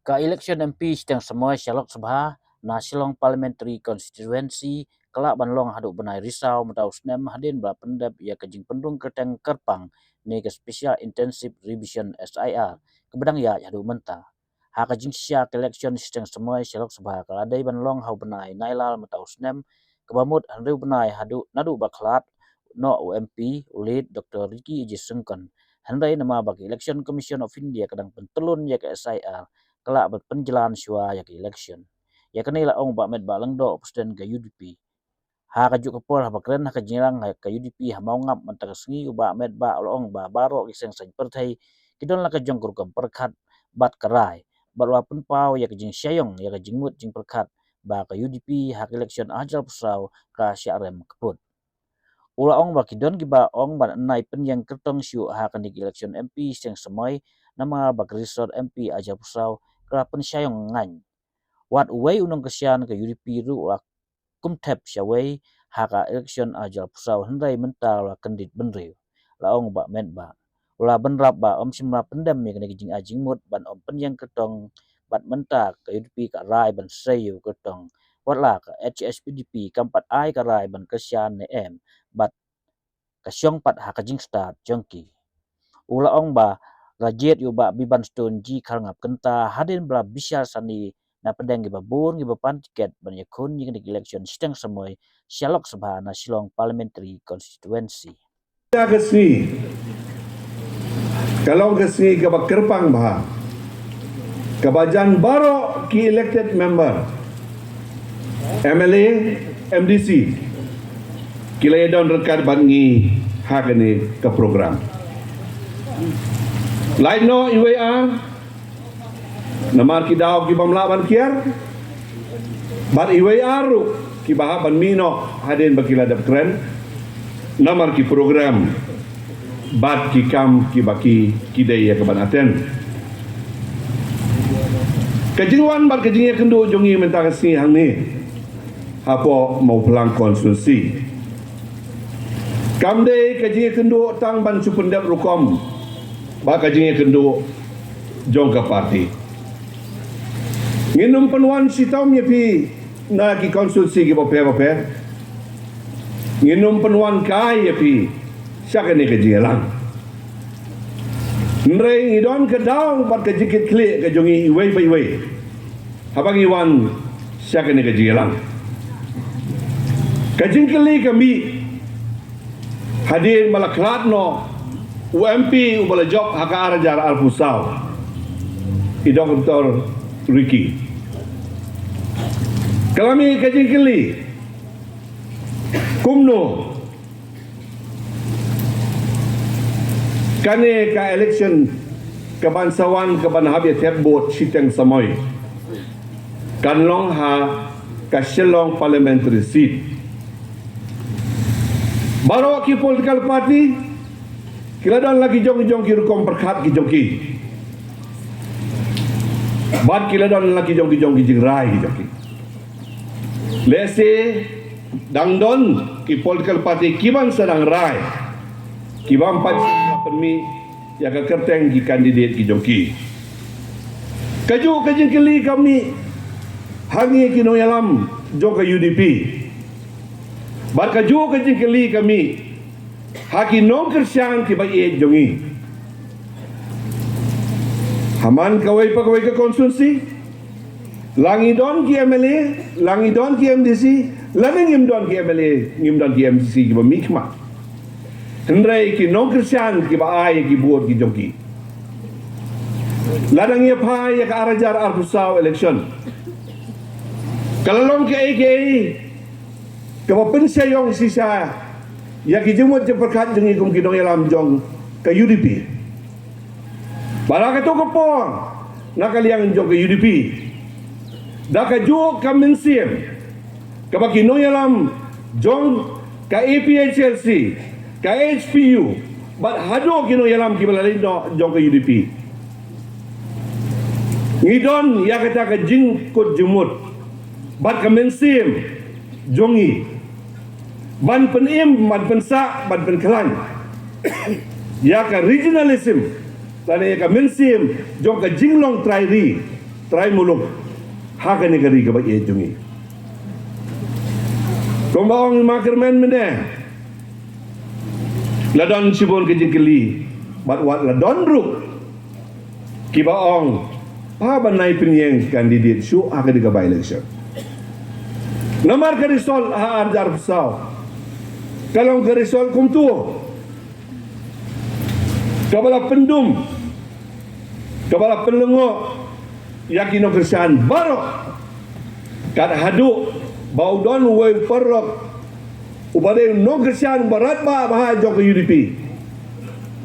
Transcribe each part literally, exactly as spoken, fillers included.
Ka election M P shiteng samoi sha Lok Sabha na Shillong Parliamentary Constituency ka lah ban long haduh bnai Risaw mynta u snem hadien ba la pyndep ïa ka jingpynrung kyrteng kyrpang ne ka Special Intensive Revision S I R kaba dang ïaid haduh mynta. Ha ka jingshisha ka election shiteng samoi sha Lok Sabha ka la dei ban long ha u bnai Nailar mynta u snem, kaba mut hynriew bnai haduh naduh ba khlad noh u M P u late Doctor Ricky A J Syngkon. Hynrei namar ba ka Election Commission of India ka dang pyntyllun ïa ka S I R, ka lah ban pynjlan shuwa ïa ka election. Ïa kane la ong Bah Metbah Lyngdoh, President ka U D P. Ha kajuh ka por haba kren ha ka jingïalang ha ka U D P ha Mawngap mynta ka sngi, u Bah Metbah u la ong ba baroh ki seng saiñ pyrthei ki don la ka jong ka rukom pyrkhat bad ka rai, bad u la pynpaw ïa ka jingshah ïong ïa ka jingmut jingpyrkhat ba ka U D P ha ka election arhajar arphew saw ka shah rem kput. U la ong ba ki don kiba ong ban ai pynïeng kyrtong shuh ha kane ka election M P shiteng samoi, namar ba ka result M P arhajar arphew saw ka la pynshah ïong ngaiñ. Wat uwei u nongkyrshan ka U D P ruh u la kum thep shawei ha ka election arhajar arphew saw, hynrei mynta u la kyndit bynriew, la ong Bah Metbah. U la bynrap ba ym shym la pyndem ïa kane ka jingai jingmut ban ym pynïeng kyrtong, bad mynta ka U D P ka rai ban sei ïa u kyrtong, wat la ka H S P D P kam pat ai ka rai ban kyrshan ne em, bad ka shong pat ha ka jingstad jong ki. U la ong ba la jied ïa u Bah Bibanstone G Kharngap Kynta hadien ba la bishar sani na pdeng kiba bun kiba pan tiket ban ïakhun ïa kane ka election shiteng samoi sha Lok Sabha na Shillong Parliamentary Constituency. Ka sngi ka long ka sngi kaba kyrpang bha, kaba jan baroh ki elected member, M L A, M D C ki la ïadon ryngkat bad ngi ha kane ka program. Lait noh iwei ar namar ki daw ki bym lah ban kiar, bad iwei ar ruh kiba hap ban mih noh hadien ba ki la dep kren namar ki program bad ki kam kiba ki, ki dei ïa ka ban attend. Ka jingwan bad ka jingïakynduh jong ngi mynta ka sngi hangne hapoh Mawphlang constituency kam dei ka jingïakynduh tang ban shu pyndep rukom bad ka jingïakynduh jong ka party. Ngin ym pynwan shitom ïa phi na ki constituency kiba pher bapher. Ngin ym pynwan kai ïa phi sha kane ka jingïalang. Hynrei ngi don ka daw bad ka jingkitkhlieh ka jong ngi iwei pa iwei haba ngi wan sha kane ka jingïalang. Ka jingkylli ka mih hadien ba la khlad noh u M P uba la jop ha ka arhajar arphew saw, i Doctor Ricky. Ka la mih ka jingkylli kumno kane ka election kaban sa wan kaban hap ïa thep vote shiteng samoi kan long ha ka Shillong parliamentary seat. Baroh ki political party ki la don la ki jong ki jong ki rukom pyrkhat ki jong ki, bad ki la don la ki jong ki jong ki jingrai ki jong ki. Lehse dang don ki political party kiban sa dang rai, kiban pat sa pynmih ïa ka kyrteng ki candidate ki jong ki. Kajuh ka jingkylli ka mih ha ngi ki nongïalam jong ka U D P, bad kajuh ka jingkylli ka mih ha ki nongkyrshan kiba ïeit jong ngi. Ha man kawei pa kawei ka constituency, la ngi don ki M L A, la ngi don ki M D C, lane ngim don ki M L A, ngim don ki M D C kiba mihkhmat, hynrei ki nongkyrshan kiba ai ki vote ki jong ki. Lada ngi ïa phai ïa ka arhajar arphew saw election, ka la long kaei kaei kaba pynshah ïong shisha ïa ki jingmut jingpyrkhat jong ngi kum ki nongïalam jong ka U D P. Bad ha kato ka por, na ka liang jong ka U D P, da kajuh ka mynsiem kaba ki nongïalam jong ka A P H L C, ka H P U, bad haduh ki nongïalam kiba la leit noh jong ka U D P, ngi don ïa kata ka jingkut jingmut bad ka mynsiem jong ngi ban pynim, ban pynsah, ban pynkhlaiñ ïa ka regionalism, lane ïa ka mynsiem jong ka jinglong trai ri, trai muluk ha kane ka ri kaba ïeit jong ngi. Kumba ong i Ma Kyrmen mynne, la don shibun ka jingkylli, bad wat la don ruh kiba ong, ba ban nai pynïeng candidate shuh ha kane ka by-election. Namar ka result ha arhajar arphew saw ka long ka result kumto kaba la pyndum, kaba la pynlyngngoh ïa ki nongkyrshan baroh. Kat haduh ba u don uwei u paralok uba dei u nongkyrshan uba radbah bha jong ka U D P,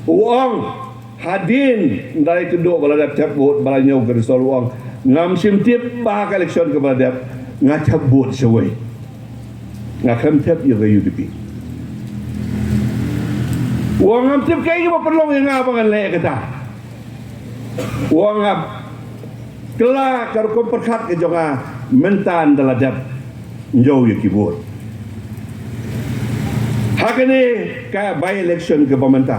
u ong, hadien ynda la kynduh ba la dep thep vote, ba la ñiew ka result, u ong, ngam shym tip ba ha ka election kaba la dep nga thep vote shawei. Nga khlem thep ïa ka U D P. U ong, ngam tip kaei kaba pynlong ïa nga ba ngan leh kata. U ong, nga kylla ka rukom pyrkhat ka jong nga mynta ynda la dep ñiew ïa ki vote. Ha kane ka by-election kaba mynta,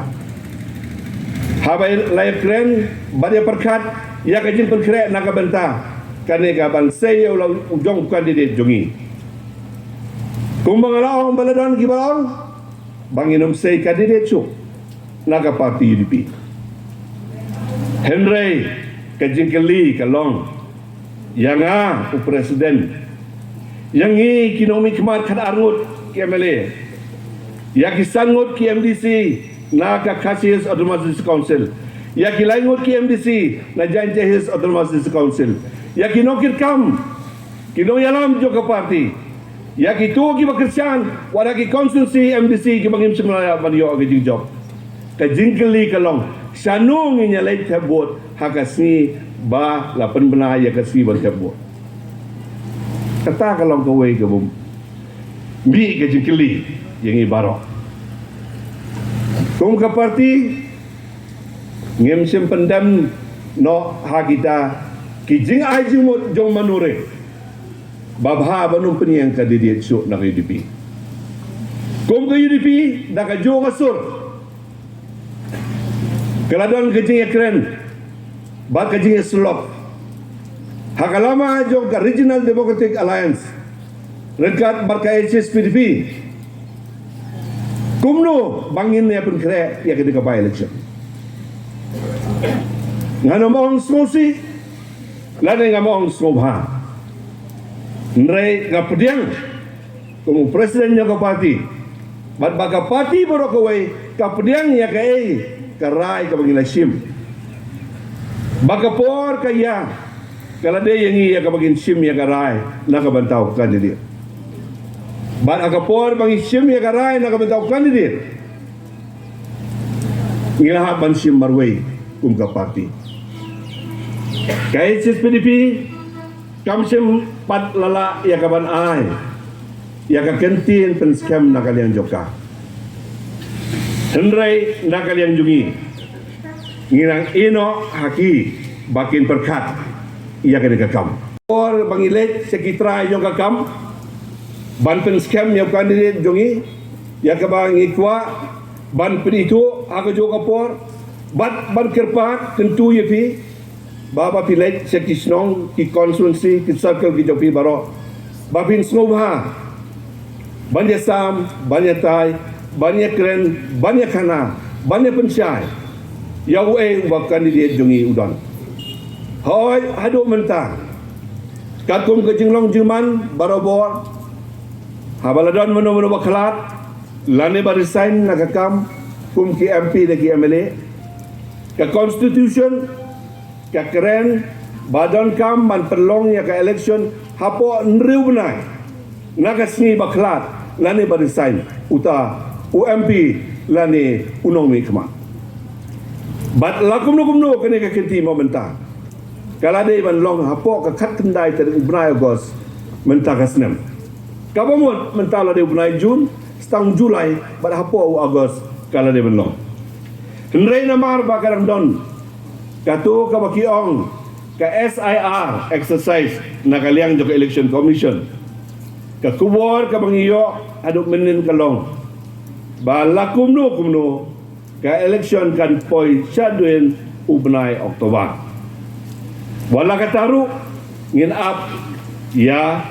haba la ïakren bad ïapyrkhat ïa ka jingpynkhreh na ka bynta kane ka ban sei ïa u la u jong u candidate jong ngi. Kumba nga la ong ba la don kiba la ong ba ngin ym sei candidate shuh na ka party U D P. Hynrei ka jingkylli ka long, ïa nga u president, ïa ngi ki nongmihkhmat khatar ngut ki M L A, ïa ki san ngut ki M D C na ka Khasi Hills Autonomous District Council, ïa ki lai ngut ki M D C na Jaiñtia Hills Autonomous District Council, ïa ki nongkitkam, ki nongïalam jong ka party, ïa kito kiba kyrshan wat ha ki constituency M D C kiba ngim shym la ïa ban ïoh ka jingjop. Ka jingkylli ka long, shano ngin ïa leit thep vote ha ka sngi ba la pynbna ïa ka sngi ban thep vote? Kata ka long kawei ka bym mih ka jingkylli ïa ngi baroh. Kum ka party, ngim shym pyndem noh ha kita ki jingai jingmut jong mano re ba bha ban ym pynïeng candidate shuh na ka U D P. Kum ka U D P, da ka juh ka sur, ka la don ka jingïakren bad ka jingïasyllok ha ka lama jong ka Regional Democratic Alliance ryngkat bad ka H S P D P. Kumno ba ngin ïa pynkhreh ïa kane ka by-election? Ngan ym ong sngewsih lane ngan ym ong sngewbha. Hynrei nga pdiang kum u president jong ka party bad ba ka party baroh kawei ka pdiang ïa kaei ka rai kaba ngi la shim. Ba ka por ka ïa ka la dei ïa ngi ïa kaba ngin shim ïa ka rai na ka bynta u candidate. Bad ha ka por ba ngi shim ïa ka rai na ka bynta u candidate, ngi la hap ban shim marwei kum ka party. Ka H S P D P kam shym pat la lah ïa ka ban ai ïa ka kyntien pynskhem na ka liang jong ka. Hynrei na ka liang jong ngi, ngi nang ïehnoh ha ki ba kin pyrkhat ïa kane ka kam. Por ba ngi leit sha ki trai jong ka kam ban pynskhem ïa u candidate jong ngi, ïa kaba ngi kwah ban pynithuh ha kajuh ka por bad ban kyrpad kyntu ïa phi ba, ba phi leit sha ki shnong, ki constituency, ki circle ki jong phi baroh, ba phin sngewbha ban ïasam, ban ïatai, ban ïakren, ban ïakhana, ban ïapynshai ïa uei uba candidate jong ngi u don. Hooid, haduh mynta, katkum ka jinglong jingman barabor, haba la don mano mano ba khlad lane ba resign na ka kam kum ki M P ne ki M L A, ka constitution ka kren ba donkam ban pynlong ïa ka election hapoh hynriew bnai na ka sngi ba khlad lane ba resign uta u M P lane u nongmihkhmat. Bad la kumno kumno kane ka kynti mo mynta ka la dei ban long hapoh ka khatkhyndai tarik u bnai August mynta ka snem. Kaba mut mynta la dei u bnai June, stang July bad hapoh u August ka la dei ban long. Hynrei namar ba ka dang don kato kaba ki ong ka S I R exercise na ka liang jong ka Election Commission, ka khubor kaba ngi ïoh haduh mynnin ka long ba la kumno kumno Ka election kan poi shadien u bnai October. Wat la katta ruh, ngin ap ïa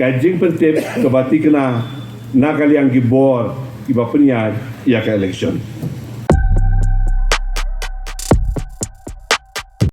ka jingpyntip kaba thikna na ka liang ki bor kiba pynïaid ïa ka election.